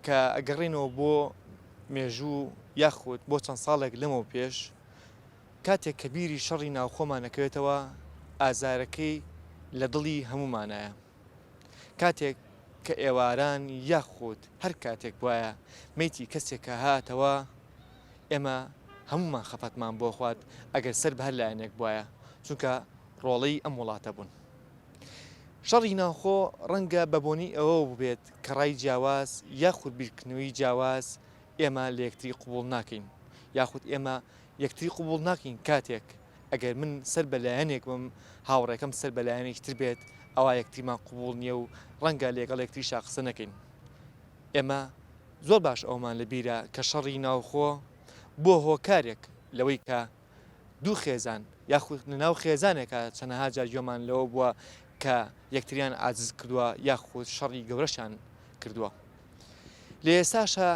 کە ئەگەڕێینەوە بۆ مێژوو یاخود بۆ چەند ساڵێک لەمەو پێش، کاتێک کە بیری شەڕی ناوخۆمان ئەکەوێتەوە ئازارەکەی لە دڵی هەموومانایە. کاتێک کە ئێواران یاخود هەر کاتێک بوایە مەیتی کەسێک کە هاتەوە ئێمە هەموومان خەفەتمان بۆ خوارد ئەگەر سەر بە هەر لایەنێک بوایە چونکە ڕۆڵەی ئەم وڵاتە بوون. شەڕی ناوخۆ ڕەنگە بە بۆنەی ئەوەوە بووبێت کە ڕای جیاواز یاخود بیرکردنەوەی جیاواز ئێمە لە یەکتری قبوڵ ناکەین یاخود ئێمە یەکتری قبوڵ ناکەین کاتێک ئەگەر من سەر بە لایەنێک بم هاوڕێکەم سەر بە لایەنێکی تر بێت ئەوا یەکتریمان قبوڵ نییە و ڕەنگە لەگەڵ یەکتریشا قسە نەکەین. ئێمە زۆر باش ئەوەمان لە بیرە کە شەڕی ناوخۆ بووە هۆکارێک لەوەی کە دوو خێزان یاخود لەناو خێزانێکا چەنەها جار گوێمان لەوە بووە کە یەکتریان عاجز کردووە یاخود شەڕی گەورەشیان کردووە. لە ئێستاشا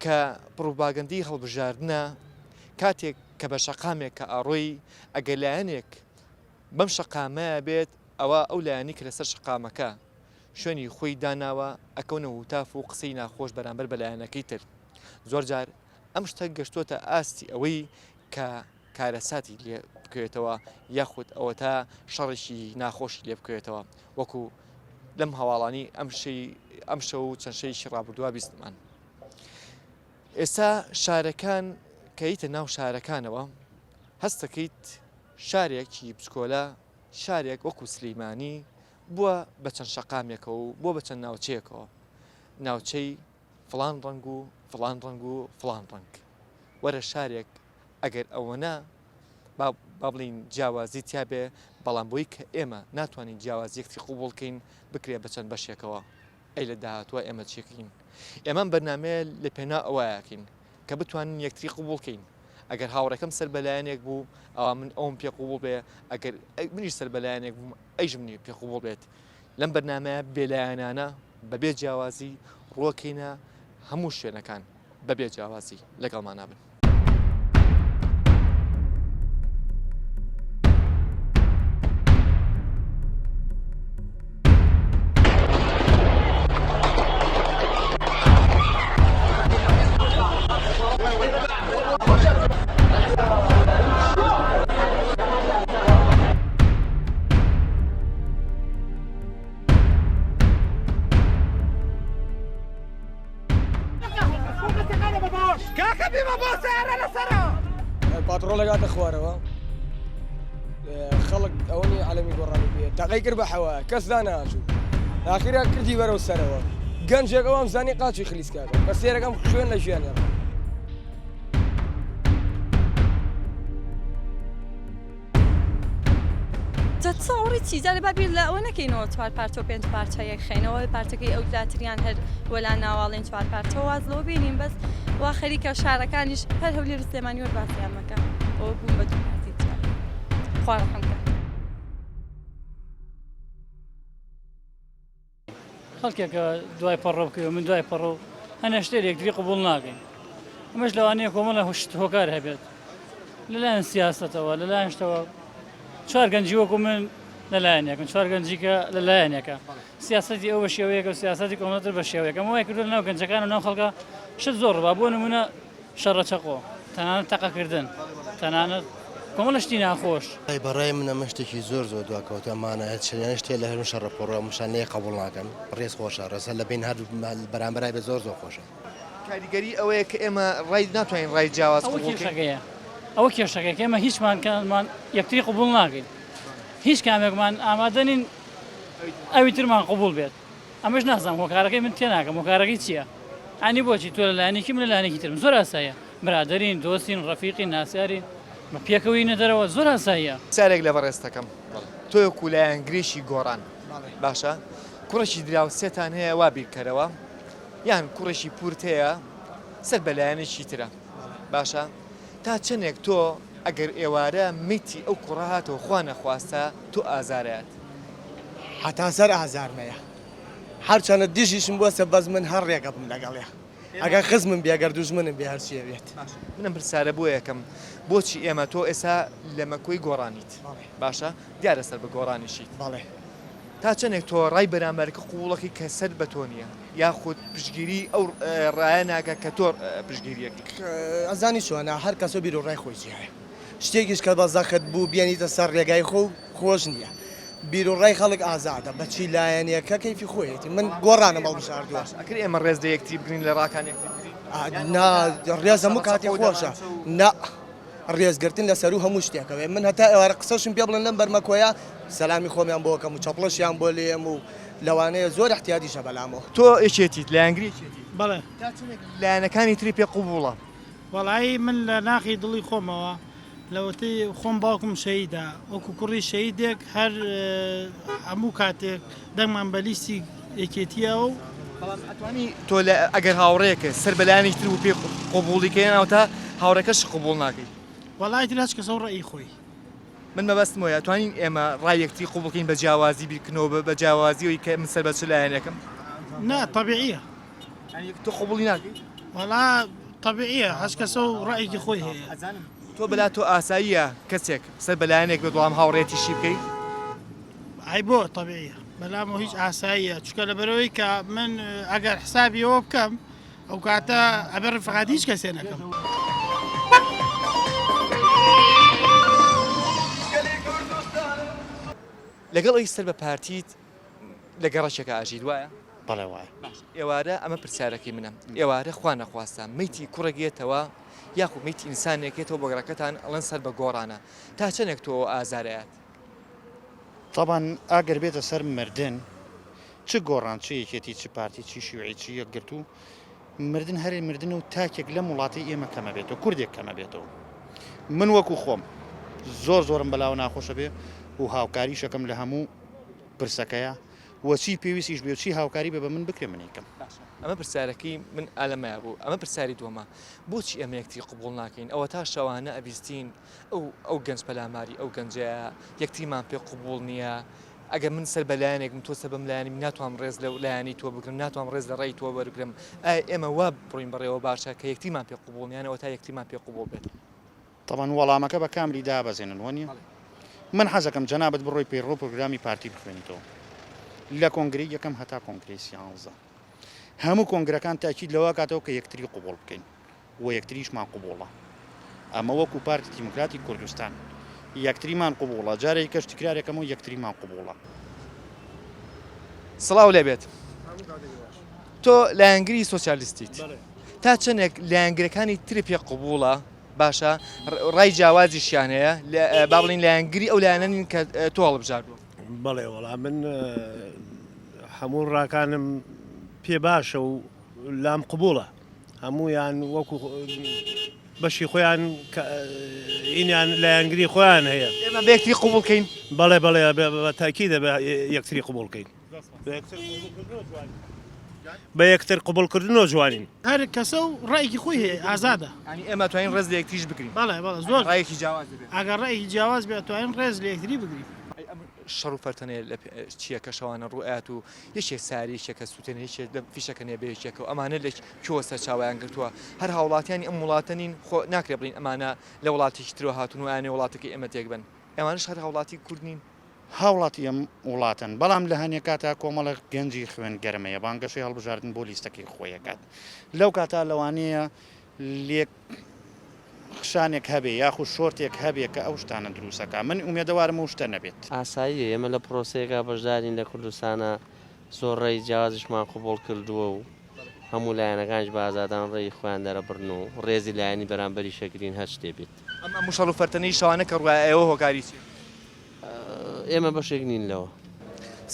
کە پڕوپاگەندەی هەڵبژاردنە کاتێک کە بە شەقامێک کە ئەڕۆی ئەگەر لایەنێک بەم شەقامەیە بێت ئەوە ئەو لایەنی کە لەسەر شەقامەکە شوێنی خۆی داناوە ئەکەونە هوتاف و قسەی ناخۆش بەرامبەر بە لایەنەکەی تر زۆرجار ئەم شتە گەشتۆتە ئاستی ئەوەی کە کارەساتی لێ بکەوێتەوە یاخود ئەوەتا شەڕێکی ناخۆشی لێ بکەوێتەوە وەکو لەم هەواڵانی ئەم شەی ئەم شەو و چەند شەیەکی ڕابردووە بیستمان. ئێستا شارەکان کە یتە ناو شارەکانەوە هەستەکەیت شارێکی بچکۆلە شارێک وەکو سلیمانی بووە بە چەند شەقامێکەوە و بووە بە چەند ناوچەیەکەوە ناوچەی فڵان ڕەنگ و فڵان ڕەنگ و فڵان ڕەنگ وەرە شارێک ئەگەر ئەوەنە با با بڵێین جیاوازی تیا بێ بەڵام بۆی کە ئێمە ناتوانین جیاوازی یەکتری قبوڵ کەین بکرێ بە چەند بەشێکەوە ئەی لە داهاتووە ئێمە چیکەین ئێمە ئەم بەرنامەیە لە پێناو ئەوەیەکەین کە بتوانین یەکتری قبوڵ کەین ئەگەر هاوڕێکەم سەر بە لایەنێک بوو ئەوا من ئەوم پێ قبوڵ بێ ئەگەر منیش سەر بە لایەنێک بووم ئەیش منی پێ قبوڵ بێت لەم بەرنامەیە بێلایەنانە بەبێ جیاوازی ڕووەکەینە هەموو شوێنەکان بەبێ جیاوازی لەگەڵمانا بن. پاتڕۆڵێک هاتە خوارەوە خەڵک ئەوەنی عەلەمی گۆڕانی پێ تەقەی کرد بە حەوا کەس داناچوو ئاخیرا کردی بەرەو سەرەوە گەنجێک ئەوام زانی قاچی خلیسکاکە بە سێرەکەم خوێن لە ژیانیان جا چاوەڕێی چی جارێ با بیر لە ئەوە نەکەینەوە چوار پارچە و پێنج پارچە یەک خەینەوە پارچەکەی ئەو لاتریان هەر وەلا ناواڵێن چوار پارچە واز لەوە بێنین بەس وا خەریکە شارەکانیش هەر هەولێر و سلێمانی وەر باسیان مەکە ئەوە بوون بە دوو پارتی جیا خوا ڕەحم کات. خەڵکێکە دوای پەڕۆ بکەوێ من دوای پەڕۆ هەنە شتێ یەکتری قبوڵ ناکەین ئەمەش لەوانەیە کۆمەڵە هشت هۆکار هەبێت لەلایەن سیاستەوە لەلایەن شتەوە چوار گەنجی وەکو من لەلایەن یەکن چوار گەنجی کە لەلایەن یەکە سیاسەتی ئەو بە شێوەیەکە و سیاسەتی کۆمەڵتر بە شێوەیەکە ئەمە وای کردووە لەناو گەنجەکان و ناو خەڵکە شت زۆر ڕووبا بۆ نمونە شەڕە چەقۆ، تەنانەت تەقەکردن، تەنانەت کۆمەڵە شتی ناخۆش. ئەی بەڕای من ئەمە شتێکی زۆر زۆر دواکەوتوە مانایە چنیان شتێ لە هەرم شەڕە پۆڕە مشان لێ قبوڵ ناکەن ڕێز خۆشە ڕێزە لە بین هەردوو بەرامبەرای بێ زۆر زۆر خۆشە. کاریگەری ئەوەیە کە ئێمە ڕای ناتوانین ڕای جیاواز ئەوە قبوڵ کەین. کێشەکەیە ئەوە کێشەکەیە کە ئێمە هیچمان کەمان یەکتری قبوڵ ناکەین هیچ کامێکمان ئامادە نین ئەوی ترمان قبوڵ بێت. ئەمەش نازانم هۆکارەکەی من تێناگەم هۆکارەکەی چییە ئانی بۆچی تۆ لە لایەنێکی من لە لایەنێکی ترم زۆر ئاساییە برادەرین دۆستین ڕەفیقین ناسیارین بە پێکەوەینە دەرەوە زۆر ئاساییە. پرسیارێک لە بەڕێزت دەکەم تۆ وەکو لایەنگرێکی گۆڕان باشە کوڕێکی دراوسێتان هەیە وا بیرکەرەوە یان کوڕێکی پورت هەیە سەر بە لایەنێکی ترە باشە تا چەندێک تۆ ئەگەر ئێوارە میتی ئەو کوڕە هاتەوە خوا نەخواستە تۆ ئازارەیات. هەتا سەر ئازارمەیە هەرچەنە دژیشم بۆسە بەس من هەر ڕێگە بم لەگەڵیا ئەگەر خزمم بێ گەر دوژمنم بێ هەرچیە بێت. باشە من ئەم پرسیارە بۆ یەکەم بۆچی ئێمە تۆ ئێستا لە مەکۆی گۆڕانیت باشە دیارە سەر بە گۆڕانیشیت بەڵێ. تا چەندێک تۆ ڕای بەرامبەرەکە قبوڵەکەی کە سەر بە تۆ نییە یاخود پشتگیری ئەو ڕایە ناکە کە تۆ پشتگیریەکەی؟ ئەزانی چۆنە هەر کەسەو بیرو ڕای خۆی جیایە شتێکیش کە بە زەخت بوو بێنیتە سەر ڕێگای خۆو خۆش نییە بیرو ڕای خەڵک ئازادە بە چی لایەنێکە کەیفی خۆیەتی من گۆڕانم هەڵبژاردووە. باشە ئەکرێ ئێمە ڕێز لە یەکتری بگرین لە ڕاکانی یەکتری بگرین؟ نا ڕێز هەموو کاتێ خۆشە نا ڕێزگرتن لە سەروو هەموو شتێکەوەیە من هەتا ئێوارە قسەشم پێ بڵێن لەم بەرمەکۆیە سەلامی خۆمیان بۆ ئەکەم و چەپڵەشیان بۆ لێیەم و لەوانەیە زۆر ئیحتیادیشە بەلامەوە. تۆ یەکێتیت، لایەنگری یەکێتیت. بەڵێ. تا چەندێک لایەنەکانی تری پێ قبوڵە؟ وەڵایی من لە ناخی دڵی خۆمەوە لەوەتەی خۆم باوکم شەهیدە وەکو کوڕی شەهیدێک هەر هەموو کاتێک دەنگمان بە لیستی یەکێتییە و. بەڵام ئەتوانی تۆ لە ئەگەر هاوڕێیەکە سەر بە لایەنێکی تر بوو پێی قبوڵی کەی یان ئەوەتا هاوڕێکەشت قبوڵ ناکەی؟ وەڵا ئیتر هەچ کەسەو ڕەئی خۆی. من مەبەستم وەیە ئەتوانین ئێمە ڕای یەکتری قبوڵ کەین بە جیاوازی بیرکردنەوە بە جیاوازی ئەوەی کە من سەر بە چ لایەنێکم؟ نا تەبیعیە. یانی تۆ قبوڵی ناکەی؟ وەڵا تەبیعیە هەچ کەسەو ڕەئیکی خۆی هەیە. ئەزانم تۆ بەلا تۆ ئاساییە کەسێک سەر بە لایەنێک بێت بەڵام هاوڕێیەتیشی بکەی؟ ئای بۆ تەبیعیە بەلامەوە هیچ ئاساییە چونکە لەبەرئەوەی کە من ئەگەر حسابی ئەوە بکەم ئەو کاتە ئەبێ ڕفقاتی هیچ کەسێ نەکەم. لەگەڵ ئەوی سەر بە پارتیت لە گەڕەکێکا ئەژیت وایە؟ بەڵێ وایە. باشە ئێوارە ئەمە پرسیارەکەی منە ئێوارە خوا نەخواستە مەیتی کوڕێک یەتەوە یاخود مەیتی ئینسانێک یەتەوە بۆ گەڕەکەتان ئەڵێن سەر بە گۆڕانە تا چەندێک تۆ ئازارەیات؟ تەبعەن ئاگەر بێتە سەر مردن چ گۆڕان چ یەکێتی چ پارتی چی شیوعی چ یەکگرتوو مردن هەر مردن و تاکێک لەم وڵاتەی ئێمە کەمە بێتەوە کوردێک کەمە بێتەوە من وەکو خۆم زۆر زۆرم بەلاوە ناخۆشە بێ و هاوکاریشەکەم لە هەموو پرسەکەیە و چی پێویستیش بێ و چی هاوکاری بێ بە من بکرێ من ئەیکەم. باشە ئەمە پرسیارەکەی من ئالەمەیا بوو ئەمە پرسیاری دووەمە بۆچی ئێمە یەکتری قبوڵ ناکەین ئەوەتا شەوانە ئەبیستین ئەو ئەو گەنج پەلاماری ئەو گەنجەیە یەکتریمان پێ قبوڵ نییە ئەگەر من سەر بە لایەنێکم تۆ سەر بەم لایەنی ناتوانم ڕێز لەو لایەنی تۆ بگرم ناتوانم ڕێز لە ڕێی تۆ وەرگرم ئایا ئێمە وا بڕۆین بەڕێوە باشە کە یەکتریمان پێ قبوڵ نییە یان ئەوەتا یەکتریمان پێ قبوڵ بێت. تەبعەن وەڵامەکە بە کاملی دابەزێنن وەنیە؟ من حەزەکەم جەنابت بڕۆی پەیڕەو پرۆگرامی پارتی بخوێنیتەوە لە کۆنگرەی یەکەم هەتا کۆنگرەی سیانزە هەموو کۆنگرەکان تاکید لەوە کاتەوە کە یەکتری قبوڵ بکەین و یەکتریشمان قبوڵە ئەمە وەکو پارتی دیموکراتی کوردستان یەکتریمان قبوڵە جارێکی کەش تکرارێکەمەوە یەکتریمان قبوڵە. سڵاو لێبێت تۆ لایەنگری سۆسیالیستیت تا چەندێک لایەنگرەکانی تری پێ قبوڵە باشە ڕای جیاوازیشیان هەیە با بڵین لایەنگری ئەو لایەنە نین کە تۆ هەڵبژاردووە. بەڵێ وەڵا من هەموو ڕاکانم پێ باشە و لام قبوڵە هەموویان وەکو بەشی خۆیان ئینیان لایەنگری خۆیان هەیە ئێمە بەیەکتری قبوڵکەین بەڵێ بەڵێ بە تاکیدە بە یەکتری قبوڵکەین بە یەکتر قبوڵکردنەوە جوانین. هەر کەسە و ڕایەکی خۆی هەیە ئازادە. یانی ئێمە ئەتوانین ڕێز لە یەکتریش بگرین. بەڵێ بەڵێ زۆر. ڕایەکی جیاواز هەبێ. ئەگەر ڕایەکی جیاواز بێ ئەتوانین ڕێز لە یەکتری بگرین. ئەی ئەم شەڕ و فەرتەنەیە لە چییە کە شەوانە ڕوو ئەیات و یەکێک ساری یەکێکە سووتێنێ یەکێک لە فیشەکە نێ بە یەکێکەوە ئەمانە لە کوێوە سەرچاوەیان گرتووە هەر هاوڵاتیانی ئەم وڵاتە نین خۆ ناکرێ بڵێین ئەمانە لە وڵاتێکی ترەوە هاتوون و ئەیانەوێ وڵاتەکەی ئێمە تێک بەن ئەمانەش هەر هاوڵاتی کورد نین. هاوڵاتی ئەم وڵاتەن، بەڵام لە هەنێ کاتا کۆمەڵێک گەنجی خوێن گەرم هەیە بانگەشەی هەڵبژاردن بۆ لیستەکەی خۆی ئەکات لەو کاتا لەوانەیە لێک خشانێک هەبێ یاخود شۆرتێک هەبێ کە ئەو شتانە دروست ئەکا من ئومێدەوارم ئەو شتە نەبێت. ئاساییە ئێمە لە پرۆسەیەکا بەشدارین لە کوردستانا زۆر ڕێی جیاوازیشمان قبوڵ کردووە و هەموو لایەنەکانیش بە ئازادانە ڕێی خۆیان دەرەبڕن و ڕێزی لایەنی بەرامبەریش ئەگرین هەر شتێ بێت. ئەم هەموو شەڕ و فەرتەنەی شەوانە کە ڕوویایە ئێوە هۆکاری چین؟ ئێمە بەشێک نین لەوە.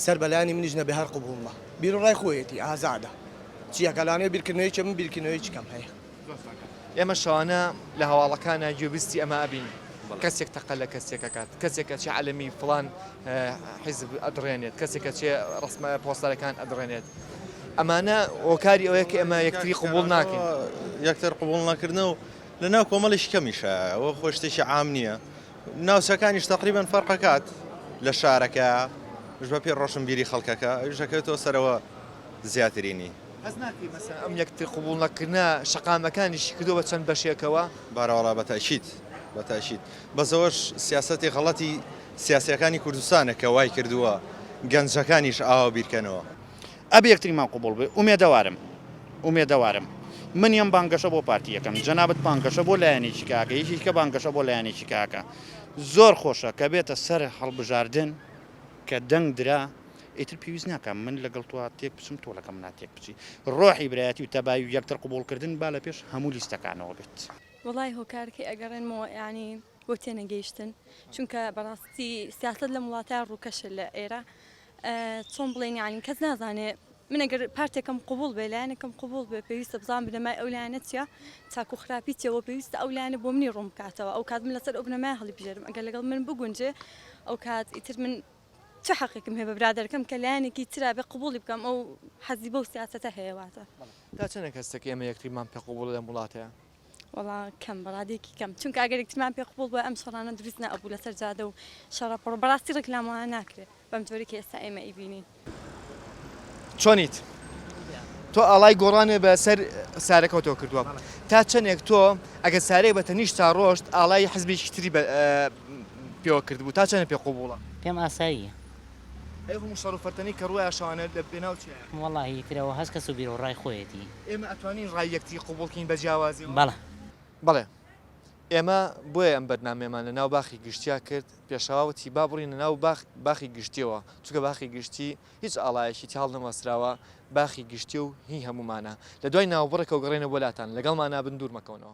سەر بەلایەنی منیش نەبێ هەر قبوڵمە بیرو ڕای خۆیەتی ئازادە چیەکە لانەیە بیرکردنەوەی من بیرکردنەوەیەکی کەم هەیە. ئێمە شەوانە لە هەواڵەکانا گوێبیستی ئەمە ئەبین کەسێک تەقە لە کەسێک ئەکات کەسێک ئەچێ عەلەمی فڵان حیزب ئەدڕێنێت کەسێک ئەچێ ڕەسمە پۆستەرەکان ئەدڕێنێت ئەمانە هۆکاری ئەوەیە کە ئێمە یەکتری قبوڵ ناکەین. یەکتر قبوڵ نەکردنە و لەناو کۆمەڵیش کەمیشە ئەوە خۆ شتێکی عام نییە ناوچەکانیش تەقریبەن فەرقەکات لە شارەکە ژ بە پێی ڕۆشنبیری خەڵکەکە ئەویش ئەکەوێتەوە سەرەوە زیاترینی. هەست ناکەی مەسەلەن ئەم یەکتر قبوڵ نەکردنە شەقامەکانیشی کردووە بە چەند بەشێکەوە؟ بارەوەڵا بە تەئکید بە تەئکید بەس ئەوەش سیاسەتی غەڵەتی سیاسیەکانی کوردستانە کە وای کردووە. گەنجەکانیش ئاوا بیرکەنەوە. ئەبێ یەکتریمان قبوڵ بێ ئومێدەوارم ئومێدەوارم من یەم بانگەشە بۆ پارتی یەکەم جەنابت بانگەشە بۆ لایەنێکی کاکە یەکێکی کە بانگەشە بۆ لایەنێکی کاکە زۆر خۆشە کە بێتە سەر هەڵبژاردن کە دەنگ درا ئیتر پێویست ناکا من لەگەڵ تۆ تێک بچم تۆ لەگەڵ منا تێک بچی ڕۆحی برایەتی و تەبایی و یەکتر قبوڵکردن با لە پێش هەموو لیستەکانەوە بێت. وەڵای هۆکارەکەی ئەگەڕێنمەوە یانی بۆ تێنەگەیشتن چونکە بەڕاستی سیاسەت لەم وڵاتە ڕووکەشە لە ئێرە چۆن بڵێن یانی کەس نازانێ من ئەگەر پارتێکم قبوڵ بێ لایەنێکم قبوڵ بێ پێویستە بزانم بنەمای ئەو لایەنە چییە چاک و خراپی چییە وە پێویستە ئەو لایەنە بۆ منی ڕوون بکاتەوە ئەو کات من لەسەر ئەو بنەمایە هەڵیبژێرم ئەگەر لەگەڵ من بگونجێ ئەو کات ئیتر من چ حەقێکم هەیە بە برادەرەکەم کە لایەنێکی ترا بێ قبوڵی بکەم ئەو حەزی بەو سیاسەتە هەیە واتە. تا چەندێک هەستەکە ئێمە یەکتریمان پێ قبوڵە لەم وڵاتەیا؟ وەڵا کەم بەڕادەیەکی کەم چونکە ئەگەر یەکترمان پێ قبوڵ بوایە ئەم شەڕانە دروست نەئەبوو لەسەر جادە و شەڕە پڕ بەڕاستی ڕیکلام وایە ناکرێ بەم جۆرەی کە ئێستا ئێمە ئەیبینین. چۆنیت؟ تۆ ئاڵای گۆڕانێ بە سەر سارەکەوە تۆ کردووە تا چەندێک تۆ ئەگەر سارەیەک بە تەنیشتا ڕۆشت ئاڵای حزبێکی تری پێوە کردبوو تا چەندە پێ قبوڵە؟ پێم ئاساییە. ئەی هەموو شەڕ و فەرتەنەی کە ڕوویا شەوانە لە پێناو چیایە؟ وەڵاهی ئیتر ئەوە هەر کەس و بیروڕای خۆیەتی. ئێمە ئەتوانین ڕای یەکتری قبوڵ کەین بە جیاوازیەوە؟ بەڵێ. بەڵێ. ئێمە بۆیە ئەم بەرنامەیەمان لە ناو باخی گشتیا کرد، پێشەوا وتی با بڕینە ناو باخ باخی گشتیەوە، چونکە باخی گشتی هیچ ئاڵایەکی تیا هەڵنەوەسراوە، باخی گشتیە و هی هەموومانە. لە دوای ناوبڕێکەوە گەڕێینەوە بۆ لاتان، لەگەڵمانا بن دوور مەکەونەوە.